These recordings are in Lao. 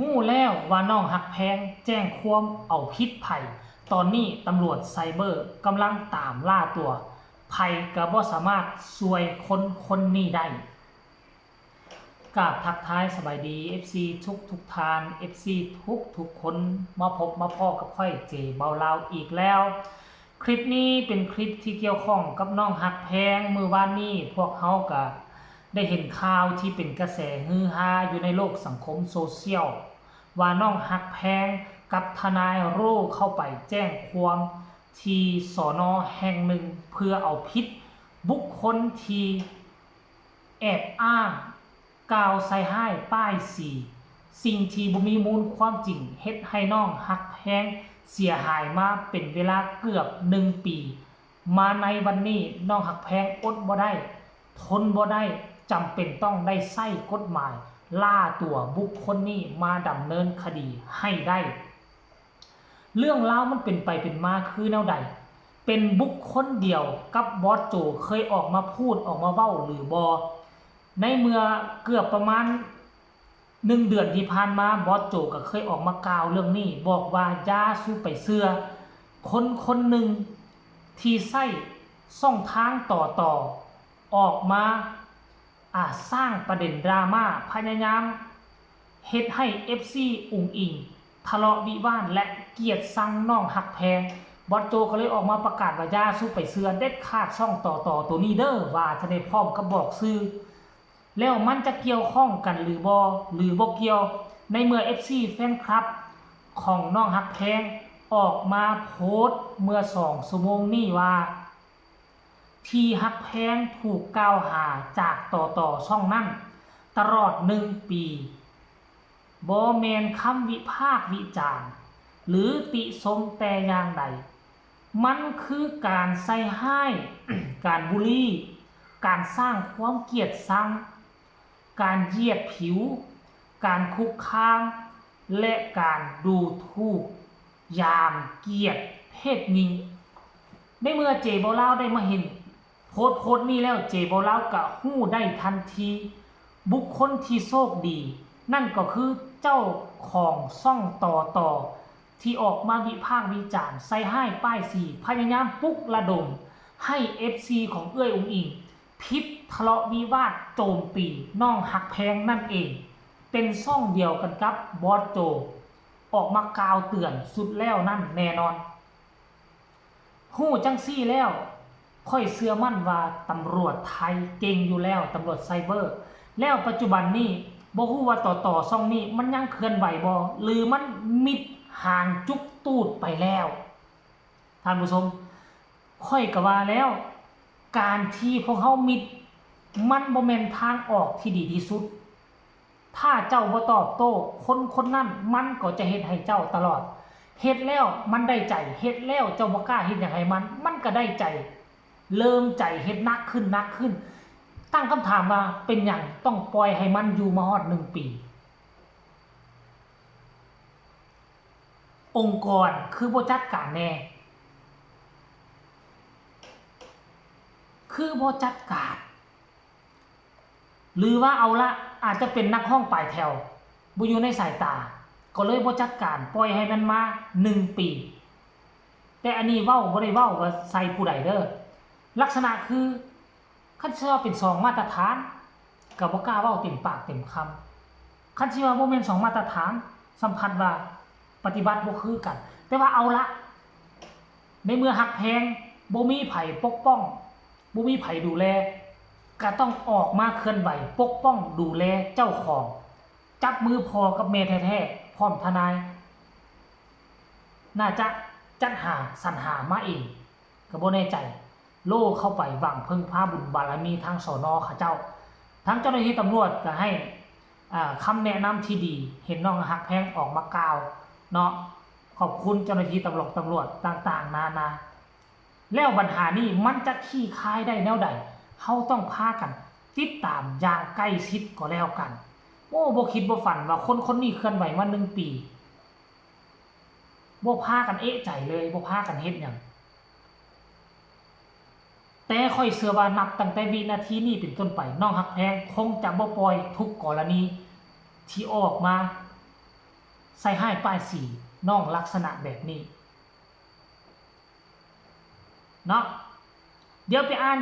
ຮູ້ແລ້ວວ່ານ້ອງຮັກແພງແຈ້ງຄວາມເອົາຜິດໃຜ. ຕອນນີ້ຕຳຫຼວດໄຊເບີກຳລັງຕາມລ່າຕົວ, ໃຜກໍບໍ່ສາມາດຊ່ວຍຄົນຄົນນີ້ໄດ້. ກາບທັກທາຍສະບາຍດີ ເອັຟຊີ ທຸກໆທ່ານ, ເອັຟຊີ ທຸກໆຄົນ, ມາພົບມາພໍ້ກັບຂ້ອຍ ເຈ ເບົາລາວ ອີກແລ້ວ. ຄລິບນີ້ເປັນຄລິບທີ່ກ່ຽວຂ້ອງກັບນ້ອງຮັກແພງ. ມື້ວານນີ້ພວກເຮົາກະໄດ້ເຫັນຂ່າວທີ່ເປັນກະແສຮືຮາຢູ່ໃນໂລກສັງຄົມໂຊຊຽວ ວ່ານ້ອງຮັກແພງກັບທະນາຍໂຣເຂົ້າໄປແຈ້ງຄວາມທີ່ ສນ ແຫ່ງໜຶ່ງ ເພື່ອເອົາຜິດບຸກຄົນທີ່ແອບອ້າງ ກ່າວໃສ່ຮ້າຍປ້າຍສີ ສິ່ງທີ່ບໍ່ມີມູນຄວາມຈິງ ເຮັດໃຫ້ນ້ອງຮັກແພງເສຍຫາຍມາເປັນເວລາເກືອບໜຶ່ງປີ. ມາໃນວັນນີ້ ນ້ອງຮັກແພງອົດບໍ່ໄດ້ ທົນບໍ່ໄດ້ ຈຳເປັນຕ້ອງໄດ້ໃຊ້ກົດໝາຍລ່າຕົວບຸກຄົນນີ້ມາດຳເນີນຄະດີໃຫ້ໄດ້. ເລື່ອງລາວມັນເປັນໄປເປັນມາຄືແນວໃດ? ເປັນບຸກຄົນດຽວກັບບອສໂຈເຄີຍອອກມາພູດ ອອກມາເວົ້າຫຼືບໍ່? ໃນເມື່ອເກືອບປະມານໜຶ່ງເດືອນທີ່ຜ່ານມາ ບອສໂຈກໍເຄີຍອອກມາກ່າວເລື່ອງນີ້, ບອກວ່າຢ່າສູ່ໄປເຊື່ອຄົນຄົນໜຶ່ງທີ່ໃຊ້ຊ່ອງທາງຕໍ່ໆ ອອກມາ ອາ ສ້າງປະເດັນດຣາມາ, ພະຍາຍາມເຮັດໃຫ້ເອັຟຊີອຸງອິງທະເລາະວິວາດ ແລະ ກຽດຊັງນ້ອງຮັກແພງ. ບອສໂຈກໍເລີຍອອກມາປະກາດວ່າ ຢ່າສູ່ໄປເຊື່ອເດັດຂາດຊ່ອງຕໍ່ໆໂຕນີ້ເດີ ວ່າຊະເດ ພ້ອມກັບບອກຊື່. ແລ້ວມັນຈະກ່ຽວຂ້ອງກັນຫຼືບໍ່ ຫຼືບໍ່ກ່ຽວ ໃນເມື່ອເອັຟຊີແຟນຄລັບຂອງນ້ອງຮັກແພງອອກມາໂພສເມື່ອສອງຊົ່ວໂມງນີ້ວ່າ ທີ່ຮັກແພງຖືກກ່າວຫາຈາກ ຕຕ ຊ່ອງນັ້ນຕະຫຼອດໜຶ່ງປີ ບໍ່ແມ່ນຄຳວິພາກວິຈານ ຫຼື ຕິຊົມແຕ່ຢ່າງໃດ. ມັນຄືການໃສ່ຮ້າຍ, ການບູລີ, ການສ້າງຄວາມກຽດຊັງ, ການຢຽດຜິວ, ການຄຸກຄາມ ແລະ ການດູຖູກ ຢາມກຽດເພດຍິງ. ໃນເມື່ອເຈເບົາລາວໄດ້ມາເຫັນໂພສໂພສນີ້ແລ້ວ, ເຈເບົາລາວກະຮູ້ໄດ້ທັນທີ. ບຸກຄົນທີ່ໂຊກດີ ນັ້ນກໍຄືເຈົ້າຂອງຊ່ອງ ຕຕ ທີ່ອອກມາວິພາກວິຈານ, ໃສ່ຮ້າຍປ້າຍສີ, ພະຍາຍາມປຸກລະດົມໃຫ້ເອັຟຊີຂອງເອື້ອຍອຸງອິງ ຜິດທະເລາະວິວາດໂຈມຕີນ້ອງຮັກແພງນັ້ນເອງ. ເປັນຊ່ອງດຽວກັນກັບບອສໂຈ ອອກມາກ່າວເຕືອນສຸດແລ້ວນັ້ນແນ່ນອນ. ຮູ້ຈັ່ງຊີ້ແລ້ວ ຂ້ອຍເຊື່ອໝັ້ນວ່າຕຳຫຼວດໄທເກັ່ງຢູ່ແລ້ວ, ຕຳຫຼວດໄຊເບີ. ແລ້ວປັດຈຸບັນນີ້ ບໍ່ຮູ້ວ່າ ຕຕ ຊ່ອງນີ້ມັນຍັງເຄື່ອນໄຫວບໍ່ ຫຼື ມັນມິດຫາງຈຸກຕູດໄປແລ້ວ? ທ່ານຜູ້ຊົມ, ຂ້ອຍກໍວ່າແລ້ວ, ການທີ່ພວກເຮົາມິດ ມັນບໍ່ແມ່ນທາງອອກທີ່ດີທີ່ສຸດ. ຖ້າເຈົ້າບໍ່ຕອບໂຕ້ຄົນຄົນນັ້ນ, ມັນກໍຈະເຮັດໃຫ້ເຈົ້າຕະຫຼອດ. ເຮັດແລ້ວມັນໄດ້ໃຈ, ເຮັດແລ້ວເຈົ້າບໍ່ກ້າເຮັດຫຍັງໃຫ້ມັນ, ມັນກໍໄດ້ໃຈ, ເລີ່ມໃຈເຮັດໜັກຂຶ້ນ, ໜັກຂຶ້ນ. ຕັ້ງຄຳຖາມວ່າ ເປັນຫຍັງຕ້ອງປ່ອຍໃຫ້ມັນຢູ່ມາຮອດໜຶ່ງປີ? ອົງກອນຄືບໍ່ຈັດການແດ່? ຄືບໍ່ຈັດການ? ຫຼືວ່າ ເອົາລະ, ອາດຈະເປັນນັກຮ້ອງປາຍແຖວ, ບໍ່ຢູ່ໃນສາຍຕາ, ກໍເລີຍບໍ່ຈັດການ, ປ່ອຍໃຫ້ມັນມາໜຶ່ງປີ. ແຕ່ອັນນີ້ເວົ້າ ບໍ່ໄດ້ເວົ້າວ່າໃສ່ຜູ້ໃດເດີ. ລັກສະນະຄື ຄັນຊິວ່າເປັນສອງມາດຕະຖານ ກໍບໍ່ກ້າເວົ້າເຕັມປາກເຕັມຄຳ. ຄັນຊິວ່າບໍ່ແມ່ນສອງມາດຕະຖານ ສຳພັດວ່າປະຕິບັດບໍ່ຄືກັນ. ແຕ່ວ່າເອົາລະ, ໃນເມື່ອຮັກແພງ ບໍ່ມີໃຜປົກປ້ອງ, ບໍ່ມີໃຜດູແລ, ກໍຕ້ອງອອກມາເຄື່ອນໄຫວປົກປ້ອງດູແລເຈົ້າຂອງ. ຈັບມືພໍ່ກັບແມ່ແທ້ໆ ພ້ອມທະນາຍ ໜ້າຈະຈັດຫາສັນຫາມາເອງ ກໍບໍ່ແນ່ໃຈ. ໂລເຂົ້າໄປຫວັງເພິ່ງພາບຸນບາລະມີທາງ ສນ ເຂົາເຈົ້າ. ທາງເຈົ້າໜ້າທີ່ຕຳຫຼວດກໍໃຫ້ ອາ ຄຳແນະນຳທີ່ດີ, ເຫັນນ້ອງຮັກແພງອອກມາກ່າວເນາະ, ຂອບຄຸນເຈົ້າໜ້າທີ່ຕຳຫຼວດ ຕຳຫຼວດຕ່າງໆນານາ. ແລ້ວບັນຫານີ້ມັນຈະຂີ້ຄາຍໄດ້ແນວໃດ? ເຮົາຕ້ອງພາກັນຕິດຕາມຢ່າງໃກ້ຊິດກໍແລ້ວກັນ. ໂອ້ ບໍ່ຄິດບໍ່ຝັນວ່າຄົນຄົນນີ້ເຄື່ອນໄຫວມາໜຶ່ງປີ ບໍ່ພາກັນເອະໃຈເລີຍ, ບໍ່ພາກັນເຮັດຫຍັງ. ແຕ່ຂ້ອຍເຊື່ອວ່ານັບຕັ້ງແຕ່ວິນາທີນີ້ເປັນຕົ້ນໄປ, ນ້ອງຮັກແພງຄົງຈະບໍ່ປ່ອຍທຸກກໍລະນີທີ່ອອກມາ ໃສ່ຮ້າຍປ້າຍສີນ້ອງລັກສະນະແບບນີ້ເນາະ. ດຽວໄປອ່ານ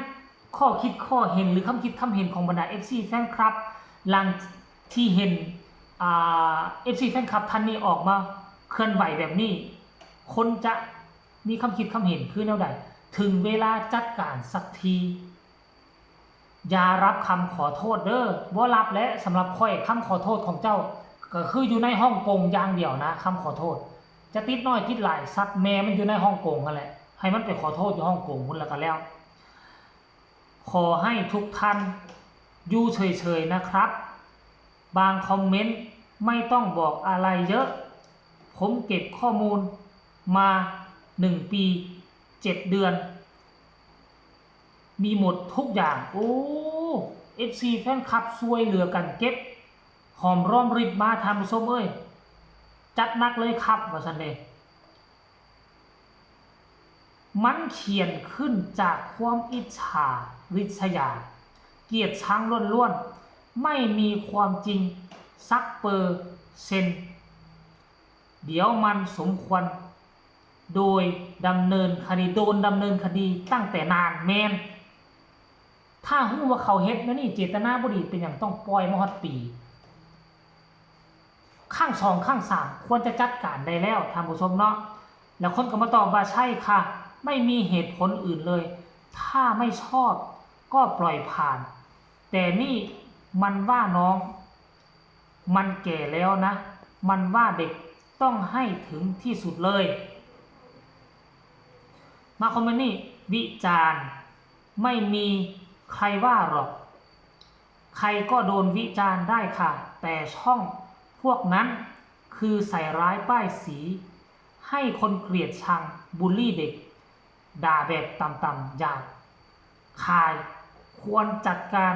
ຂໍ້ຄິດຂໍ້ເຫັນ ຫຼື ຄຳຄິດຄຳເຫັນຂອງບັນດາເອັຟຊີແຟນຄລັບ ຫຼັງທີ່ເຫັນ ອ່າ ເອັຟຊີແຟນຄລັບທ່ານນີ້ອອກມາເຄື່ອນໄຫວແບບນີ້ ຄົນຈະມີຄຳຄິດຄຳເຫັນຄືແນວໃດ? ເຖິງເວລາຈັດການສັກທີ. ຢ່າຮັບຄຳຂໍໂທດເດີ້. ບໍ່ຮັບແຫຼະ ສຳລັບຂ້ອຍ ຄຳຂໍໂທດຂອງເຈົ້າກໍຄືຢູ່ໃນຮ່ອງກົງຢ່າງດຽວນະ ຄຳຂໍໂທດ. ຈະຕິດໜ້ອຍຕິດຫຼາຍ ສັດແມ່ມັນຢູ່ໃນຮ່ອງກົງຫັ້ນແຫຼະ ໃຫ້ມັນໄປຂໍໂທດຢູ່ຮ່ອງກົງພຸ້ນລະກໍແລ້ວ. ຂໍໃຫ້ທຸກທ່ານຢູ່ເສີຍໆນະຄັບ. ບາງຄອມເມັນ ໄມ່ຕ້ອງບອກອະໄລເຍີະ. ຜົມເກັບຂໍ້ມູນມາໜຶ່ງປີເຈັດເດືອນ ມີໝົດທຸກຢ່າງ. ໂອ້ ເອັຟຊີແຟນຄລັບຊ່ວຍເຫຼືອກັນເກັບ ຫອມລອມລິດມາ ທ່ານຜູ້ຊົມເອີຍ. ຈັດໜັກເລີຍຄັບ ວ່າຊັ້ນເດ. ມັນຂຽນຂຶ້ນຈາກຄວາມອິດສາລິດສະຢາ ກຽດຊັງລ້ວນໆ ໄມ່ມີຄວາມຈິງສັກເປີເຊັນ. ດຽວມັນສົມຄວນໂດຍດຳເນີນຄະດີ ໂດນດຳເນີນຄະດີຕັ້ງແຕ່ນານ. ແມ່ນ ຖ້າຮູ້ວ່າເຂົາເຮັດແນວນີ້ ເຈດຕະນາບໍ່ດີ ເປັນຫຍັງຕ້ອງປ່ອຍມາຮອດປີ ຄັ້ງສອງ ຄັ້ງສາມ ຄວນຈະຈັດການໄດ້ແລ້ວ ທ່ານຜູ້ຊົມເນາະ. ແລ້ວຄົນກໍມາຕອບວ່າ ໃຊ່ຄ່ະ ໄມ່ມີເຫດຜົນອື່ນເລີຍ ຖ້າໄມ່ຊອບກໍປ່ອຍຜ່ານ. ແຕ່ນີ້ມັນວ່ານ້ອງ ມັນແກ່ແລ້ວນະ ມັນວ່າເດັກ ຕ້ອງໃຫ້ເຖິງທີ່ສຸດເລີຍ. ມາຄອມເມັນນີ້ ວິຈານ ໄມ່ມີໃຄວ່າຫຼອກ ໃຄກໍໂດນວິຈານໄດ້ຄ່ະ ແຕ່ຊ່ອງພວກນັ້ນຄືໃສ່ຮ້າຍປ້າຍສີ ໃຫ້ຄົນກຽດຊັງ ບູລລີເດັກ ດ່າແບບຕ່ຳໆ ຫຍາບຄາຍ. ຄວນຈັດການ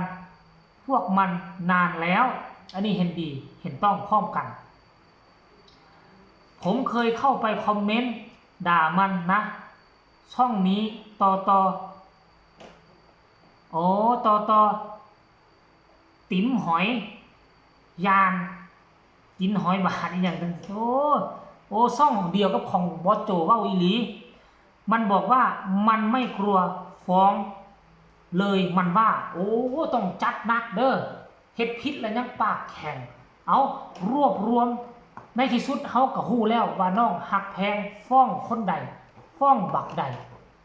ພວກມັນນານແລ້ວ. ອັນນີ້ເຫັນດີເຫັນຕ້ອງພ້ອມກັນ. ຜົມເຄີຍເຂົ້າໄປຄອມເມັນດ່າມັນນະ ຊ່ອງນີ້ ຕໍ່ຕໍ່ ໂອ້ ຕໍ່ຕໍ່ ຕິມຫອຍ ຢ້ານ ກິນຫອຍບາດອີ່ຫຍັງຈັ່ງ. ໂອ້ ໂອ້ ຊ່ອງດຽວກັບຂອງບອສໂຈເວົ້າອີ່ຫຼີ. ມັນບອກວ່າມັນໄມ່ກົວຟ້ອງເລີຍ ມັນວ່າ. ໂອ້ ຕ້ອງຈັດໜັກເດີ້ ເຮັດຜິດແລ້ວຍັງປາກແຂງ. ເອົາ ລວບລວມ ໃນທີ່ສຸດເຮົາກໍຮູ້ແລ້ວວ່ານ້ອງຮັກແພງຟ້ອງຄົນໃດ ຟ້ອງບັກໃດ.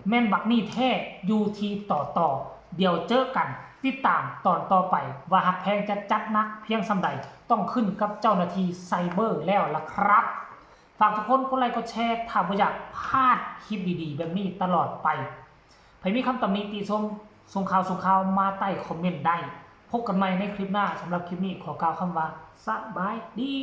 ແມ່ນບັກນີ້ແທ້ ຢູ່ທີ່ຕໍ່ຕໍ່. ດຽວເຈີກັນ ຕິດຕາມຕອນຕໍ່ໄປ ວ່າຮັກແພງຈະຈັດໜັກພຽງສ່ຳໃດ ຕ້ອງຂຶ້ນກັບເຈົ້າໜ້າທີ່ໄຊເບີແລ້ວລະຄັບ. ຝາກທຸກຄົນກົດໄລກົດແຊ ຖ້າບໍ່ຢາກພາດຄລິບດີໆແບບນີ້ຕະຫຼອດໄປ. ໃຜມີຄຳຕຳໜິຕິຊົມ ສົ່ງຂ່າວສູ່ຂ່າວມາໃຕ້ຄອມເມັນໄດ້. ພົບກັນໃໝ່ໃນຄລິບໜ້າ. ສຳລັບຄລິບນີ້ຂໍກ່າວຄຳວ່າ ສະບາຍດີ.